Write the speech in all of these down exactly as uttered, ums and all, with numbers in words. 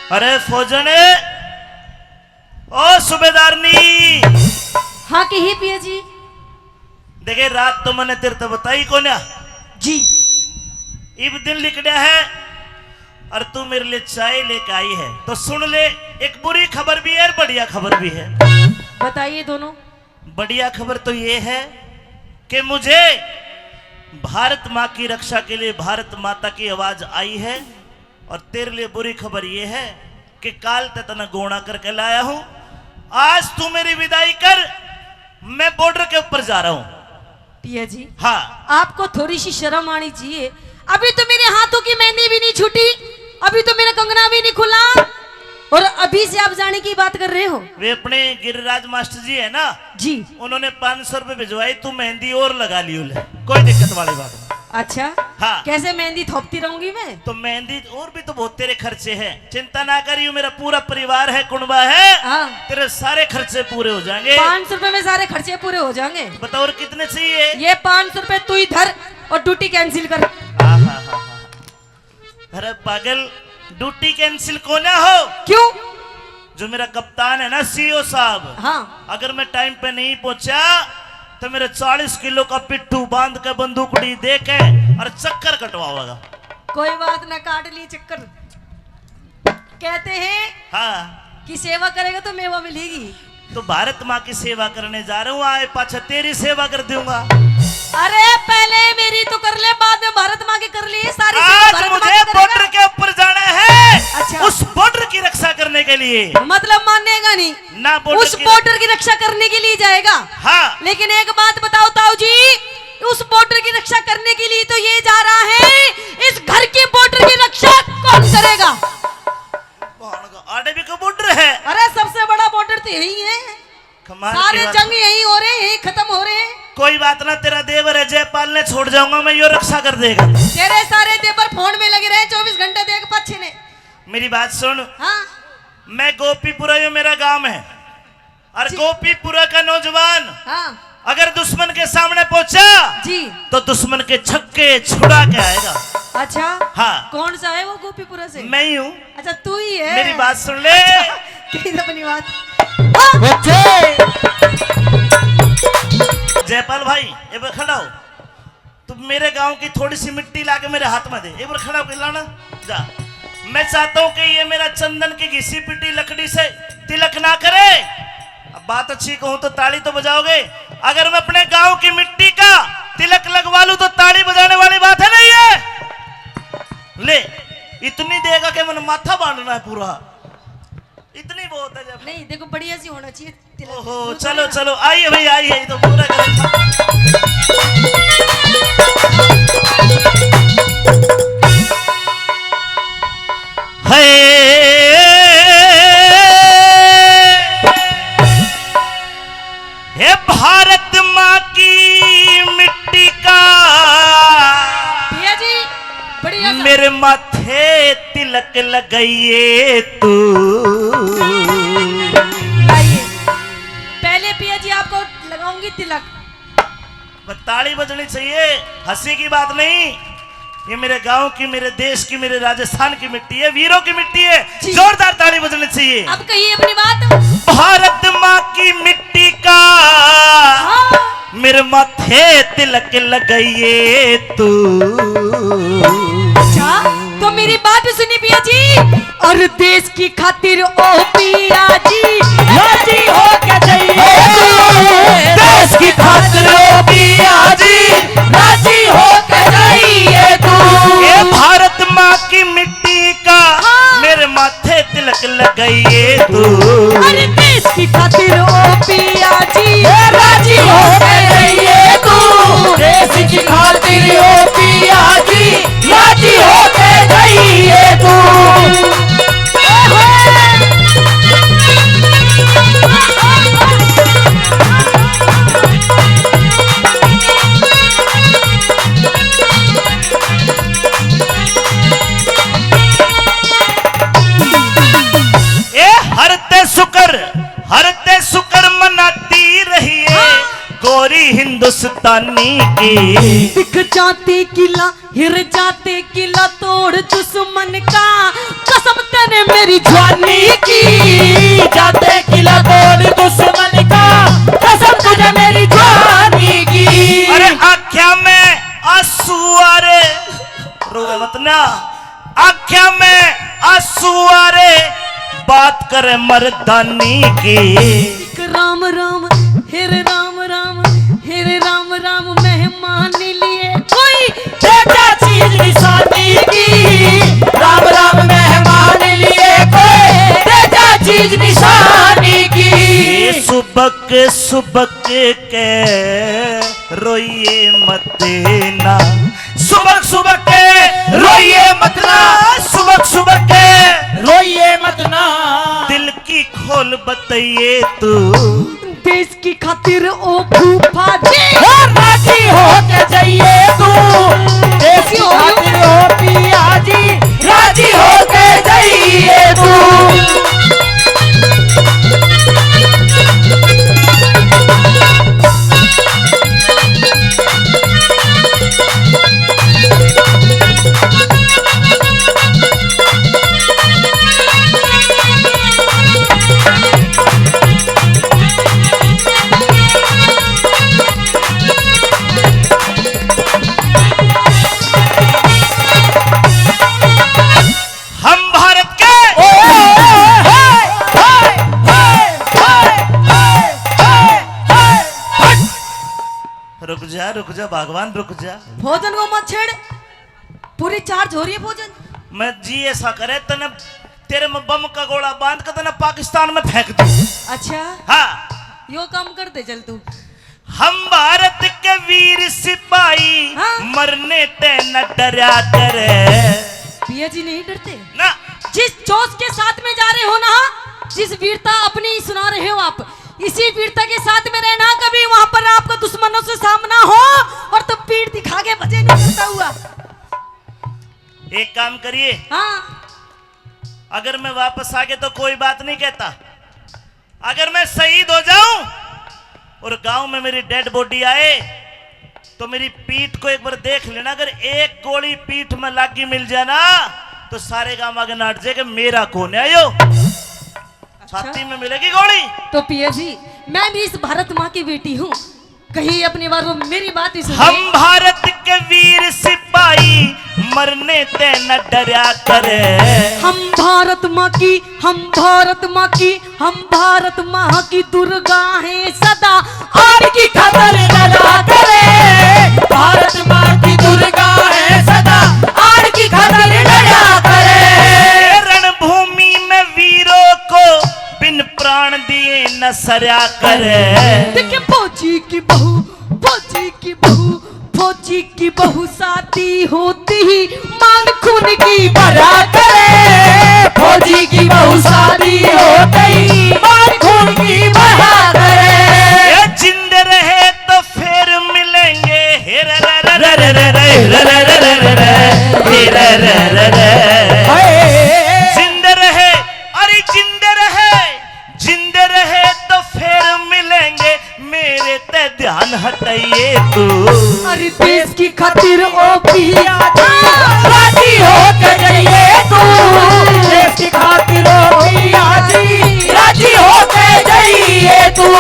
अरे फौजने, ओ सूबेदारनी। हाँ, कही पिया जी। देखे, रात तो मैंने तेरे ते बताई कोन्या। जी। इब दिन लिकड़या है और तू मेरे लिए चाय लेके आई है, तो सुन ले, एक बुरी खबर भी है और बढ़िया खबर भी है। बताइए दोनों। बढ़िया खबर तो ये है कि मुझे भारत माँ की रक्षा के लिए भारत माता की आवाज आई है, और तेरे लिए बुरी खबर ये है कि काल तै तन्नै गोणा करके लाया हूं, आज तू मेरी विदाई कर, मैं बॉर्डर के ऊपर जा रहा हूं। पिया जी, हाँ। आपको थोड़ी सी शर्म आनी चाहिए। अभी तो मेरे हाथों की मेहंदी भी नहीं छूटी, अभी तो मेरा कंगना भी नहीं खुला, और अभी से आप जाने की बात कर रहे हो। वे अपने गिरिराज मास्टर जी है ना जी, उन्होंने पाँच सौ रुपए भिजवाए, तू मेहंदी और लगा लियो ले, कोई दिक्कत वाली बात नहीं। अच्छा, हाँ। कैसे मेहंदी थोपती रहूंगी मैं? तो मेहंदी और भी तो बहुत तेरे खर्चे हैं, चिंता ना करियो, मेरा पूरा परिवार है, कुणबा है, हाँ। तेरे सारे खर्चे पूरे हो जाएंगे। पाँच सौ रुपए में सारे खर्चे पूरे हो जाएंगे। बताओ, और कितने चाहिए? ये पाँच सौ रुपए तू ही धर और ड्यूटी कैंसिल कर। आहा, हा, हा। अरे पागल, ड्यूटी कैंसिल कोन्या हो। क्यों? जो मेरा कप्तान है ना, सीईओ साहब, हाँ। अगर मैं टाइम पे नहीं पहुंचा तो मेरे चालीस किलो का पिट्ठू बांध के बंदूकड़ी दे के और चक्कर कटवावेगा। कोई बात ना, काट लिए चक्कर। कहते हैं हाँ। कि सेवा करेगा तो मेवा मिलेगी। तो भारत माँ की सेवा करने जा रहा हूँ, आए पाछे तेरी सेवा कर दूंगा। अरे पहले मेरी तो कर ले, बाद में भारत माँ की कर लिए, सारी सेवा आज भारत माँ मुझे की करेगा। बॉर्डर के ऊपर जाना है, अच्छा। उस बॉर्डर की रक्षा करने के लिए। मतलब मानेगा नहीं। ना बॉर्डर उस की बॉर्डर की रक्षा करने के लिए जाएगा। हाँ। लेकिन एक बात बताओ ताऊ जी, उस बॉर्डर की रक्षा करने के लिए तो ये जा रहा है, इस घर की बॉर्डर की रक्षा कौन करेगा? आड़े भी कोई बॉर्डर है? अरे सबसे बड़ा बॉर्डर तो यही है। कमाल की सारे बात। जंग यही हो रहे हैं, यही खत्म हो रहे हैं। कोई बात ना, तेरा देवर है जयपाल ने छोड़ जाऊंगा मैं, यो रक्षा कर देगा। तेरे सारे देवर फोन में लगे रहे चौबीस घंटे, देख पाछे ने। मेरी बात सुन। हाँ। मैं गोपीपुरा, यो मेरा गांव है। और जी। गोपीपुरा का नौजवान हाँ। अगर दुश्मन के सामने पहुंचा जी। तो दुश्मन के छक्के छुड़ा के आएगा। अच्छा। हाँ। कौन सा है वो गोपीपुरा से? मैं ही हूँ। अच्छा, तू ही है। मेरी बात सुन ले। अच्छा, कही तो अपनी बात। बच्चे। जयपाल भाई, ये पे खड़ा हो। तू मेरे गांव की थोड़ी सी मिट्टी लाके मेरे हाथ में दे, एक बार खड़ा होकर लाना जा। मैं चाहता हूं कि ये मेरा चंदन की घिसी पिटी लकड़ी से तिलक ना करे। अब बात अच्छी कहूं तो ताली तो बजाओगे, अगर मैं अपने गांव की मिट्टी का तिलक लगवा लूं तो ताली बजाने वाली बात है, नहीं है? ले, इतनी देगा कि मैंने माथा बांधना है पूरा, इतनी बहुत है जब। नहीं, देखो, बढ़िया सी होना चाहिए। ओहो, चलो, चलो, आइए भाई, आइए, ये तो पूरा करें। हे, हे भारत माँ की मिट्टी का भैया जी, बढ़िया सा। मेरे माथे तिलक लगाइए तू। लाइए। पहले पिया जी आपको लगाऊंगी तिलक। बस ताली बजनी चाहिए, हंसी की बात नहीं। ये मेरे गांव की, मेरे देश की, मेरे राजस्थान की मिट्टी है, वीरों की मिट्टी है। जी। जोरदार ताली बजनी चाहिए। अब कहिए अपनी बात। भारत माँ की मिट्टी का हाँ। मेरे माथे तिलक लगाइए तू। अच्छा, तो मेरी बात सुनी पिया जी। और देश की खातिर ओ पिया जी, राजी होके जाइए तू। देश की खातिर ओ पिया जी, राजी होके जाइए तू। ये भारत माँ की मिट्टी का हाँ। मेरे माथे तिलक लगाइए तू। अरे देश की खातिर ओ पिया जी, ए राजी होके जाइए तू। देश की खातिर ओ पिया जी, राजी होके जाइए तू। ए हर ते शुक्र, हर ते शुक्र मनाती रहिए। हाँ। गोरी हिंद उस्तानी की। दिख जाते किला, हिर जाते किला, तोड़ दुश्मन का, कसम तने मेरी जवानी की। जाते किला तोड़ दुश्मन का, कसम तुझे मेरी जवानी की। अरे आँख्या में आंसू आ रे, रोवे मत ना। आँख्या में आंसू आ रे, बात करे मर्दानी की। एक राम राम, हेर राम राम, हेर राम राम, मेहमान लिए कोई तेजा चीज निशानी की। राम राम मेहमान लिए कोई तेजा चीज निशानी की। ये सुबक सुबक के रोइए मत ना, सुबक सुबक के रोइए मत ना, सुबक सुबक के रोइए मत ना। दिल की खोल बताइए तू। देश की खातिर ओ फूफा जी। ओ राजी हो के जाइए तू। देश की खातिर ओ पिया जी, राजी हो के जाइए तू। हम भारत के। रुक जा, रुक जा भगवान, रुक जा। भोजन को मत छेड़, पूरी चार्ज हो रही है भोजन। मैं जी ऐसा करे तने, तेरे में बम का गोला बांध के तने पाकिस्तान में फेंक दूं। अच्छा। हाँ। यो काम कर दे चल तू। हम भारत के वीर सिपाही, हाँ। मरने ते न डरा करे। पिया जी नहीं डरते ना। जिस जोश के साथ में जा रहे हो ना, जिस वीरता अपनी सुना रहे हो आप, इसी वीरता के साथ में रहना, कभी वहां पर आपका दुश्मनों से सामना हो और तब पीठ दिखा के भजे नहीं करता हुआ। एक काम करिए, हाँ। अगर मैं वापस आ गया तो कोई बात नहीं कहता, अगर मैं शहीद हो जाऊं और गांव में मेरी डेड बॉडी आए तो मेरी पीठ को एक बार देख लेना, अगर एक गोली पीठ में लागी मिल जाए ना तो सारे गांव आगे नाट जाए कि मेरा कौन है यो। अच्छा। छाती में मिलेगी गोली। तो पिया जी, मैं भी इस भारत माँ की बेटी हूँ, कहीं अपने बारे में मेरी बात ही सुनिए। हम भारत के वीर सिपाही, मरने ते न डरा करे। हम भारत माँ की, हम भारत माँ की, हम भारत माँ की दुर्गा हैं सदा, आड़ की खातर लड़ा करे। भारत माँ की दुर्गा है सदा, आड़ की खातिर लड़ा करे। रणभूमि में वीरों को बिन प्राण दिए न सरया करे। देखे फौजी की बहू, फौजी की बहू, फौजी की बहू शादी होती ही मांग खून की भरा करे। फौजी की बहू शादी होती ही मांग खून की भरा करे। ये जिंदे रहे तो फिर मिलेंगे। हे रे रे रे रे रे रे रे रे रे रे रे रे रे रे रे रे। हाय। जिंदे रहे, अरे जिंदे रहे, जिंदे रहे तो फिर मिलेंगे, मेरे ते ध्यान हटाइए तू। अरे देश की खातिर ओ पिया जी, राजी हो के जाइए तू। देश की खातिर ओ पिया जी, राजी हो के जाइए तू।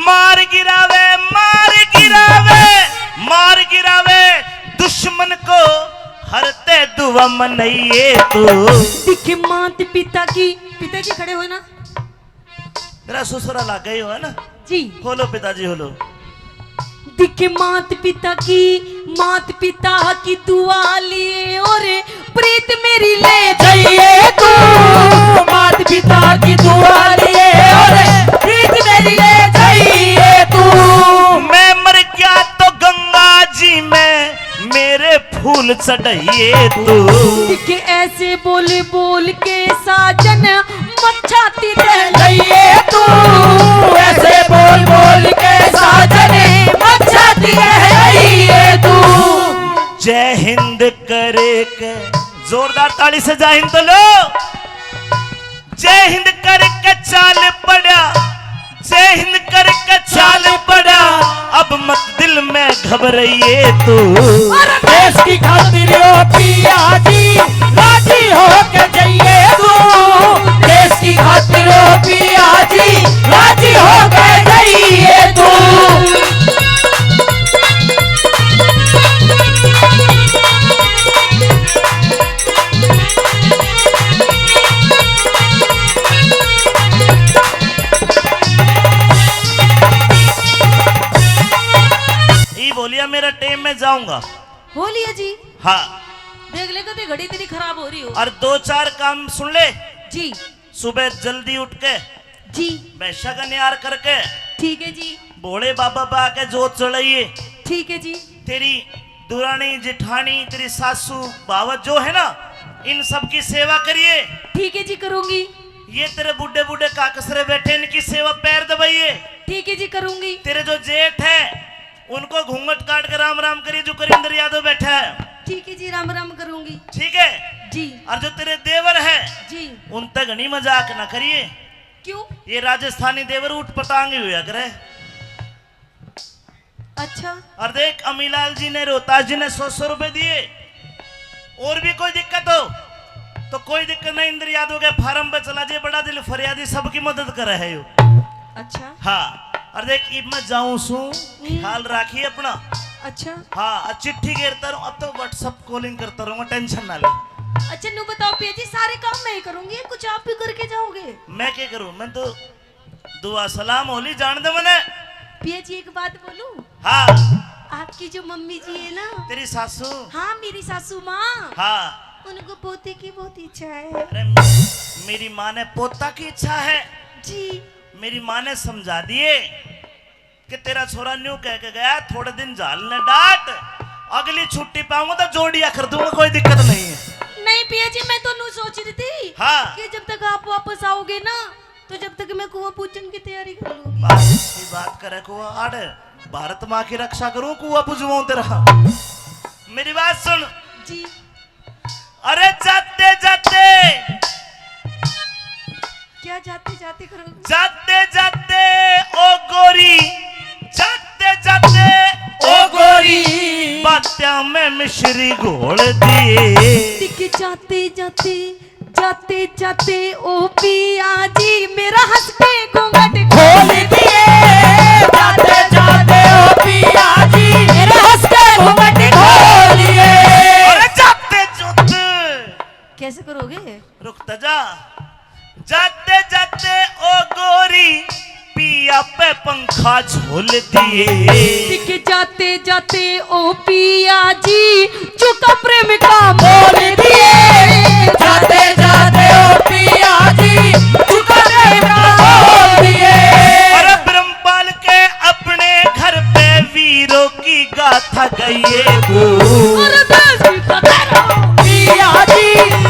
मार गिरावे, मार गिरावे, मार गिरावे दुश्मन को, हरते दुआ मनइए तू। दिखे मात पिता की, पिताजी खड़े हो ना, मेरा ससुरा लागे ही हो, है ना? जी। होलो पिताजी, होलो। दिखे मात पिता की, मात पिता की दुआ लिए और प्रीत मेरी ले जाइए तू। मात पिता की दुआ लिए और प्रीत मेरी ले जाइए तू। मैं मर गया तो गंगा जी में मेरे फूल चढ़ाइए तू। दिखे ऐसे बोल बोल के साजन मच्छाती रह गई है तू, ऐसे बोल बोल के साजन, मच्छाती रह गई है तू। जय हिंद करे के, जोरदार ताली से जय हिंद तो लो। जय हिंद करके चाल पड़ा, जय हिंद करके चाल पड़ा, अब मत दिल में घबराइए तू। अरे देश की खातिर ओ पिया जी, राजी होके जाइए तू। देश की खातिर ओ पिया जी, राजी होके जाइए तू। ई बोलिया, मेरा टेम, मैं जाऊंगा। बोलिए जी। हाँ। देख ले, कदे घड़ी तेरी खराब हो रही हो। और दो चार काम सुन ले। जी। सुबह जल्दी उठ के जी। भैंसा का नियार करके। ठीक है जी। भोले बाबा बा के जोत चढ़ाइए। ठीक है जी। तेरी दुरानी, जेठानी, तेरी सासू, भावत जो है ना, इन सब की सेवा करिए। ठीक है जी, करूंगी। ये तेरे बूढ़े बूढ़े काकसरे बैठे, इनकी सेवा, पैर दबाइए। ठीक है जी, करूंगी। तेरे जो जेठ है, उनको घूंघट काट के राम राम करिए, जो करिंदर यादव बैठा है। ठीक है जी, राम राम करूंगी। ठीक है जी। और जो तेरे देवर है, जी। उन तक घणी मजाक ना करिए। क्यों? ये राजस्थानी देवर ऊट पटांग ही होया करे। अच्छा। और देख, अमीलाल जी ने, रोहतास जी ने सौ सौ रुपए दिए, और भी कोई दिक्कत हो तो कोई दिक्कत नहीं, इंद्र यादव के फार्म पे चला जे, बड़ा दिल फरियादी, सबकी मदद करे है यो। अच्छा। हाँ, और देख, इब मैं जाऊं सू, हम्म। ख्याल राखिए अपना। अच्छा। हाँ, और चिट्ठी गेरता रहूं, अब तो WhatsApp calling करता रहूंगा, टेंशन ना ले। अच्छा, नू बताओ पिया जी, सारे काम मैं ही करूंगी, कुछ आप भी करके जाओगे? मैं क्या करूं, मैं तो दुआ सलाम होली जान दे मने। पिया जी, एक बात बोलूं? हाँ। आपकी जो मम्मी जी है ना, तेरी सासू? हाँ, मेरी सासू माँ। हाँ। उनको पोते की बहुत इच्छा है। अरे, मेरी माँ ने पोता की इच्छा है? जी। मेरी माँ ने समझा दिए कि तेरा छोरा न्यू कह के गया, थोड़े दिन झाल ने डांट, अगली छुट्टी पाऊंगा तो जोड़िया कर दूंगा, कोई दिक्कत नहीं है। नहीं पिया जी, मैं तो नू सोच रही थी, हाँ। कि जब तक आप वापस आओगे ना, तो जब तक मैं कुआं पूजन की तैयारी कर लूंगी। बात, ये बात करे कुआं आड़, भारत माँ की रक्षा करूं, कुआं पूजवाऊं तेरा। मेरी बात सुन। जी। अरे जाते जाते, क्या जाते जाते करोगे? जाते जाते ओ गोरी, जाते जाते ओ गोरी, बात्या में मिश्री घोल दिए। दिख जाते जाते, जाते जाते ओ पिया जी, मेरा हंस के घूंघट खोल दिए। जाते जाते ओ पिया जी, मेरा हंस के घूंघट खोल दिए। अरे जाते जाते। कैसे करोगे? रुक तो जा। जाते जाते ओ गोरी, पिया पे पंखा झोल दिए। दिख जाते जाते ओ पिया जी, चुका प्रेम का मोल दिए। जाते जाते ओ पिया जी, चुका प्रेम का मोल दिए। अरे ब्रह्मपाल के अपने घर पे वीरों की गाथा गई है तू। अरे देश की खातिर। पिया जी,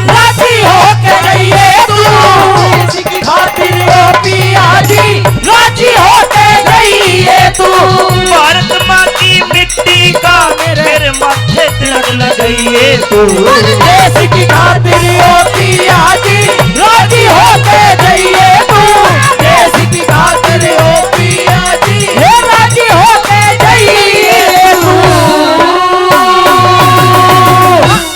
राजी होके रहिए तू। देश की खातिर ओ पिया जी, राजी होके रहिए तू। भारत माँ की मिट्टी का मेरे माथे तिलक लगाइए तू। देश की खातिर ओ पिया जी,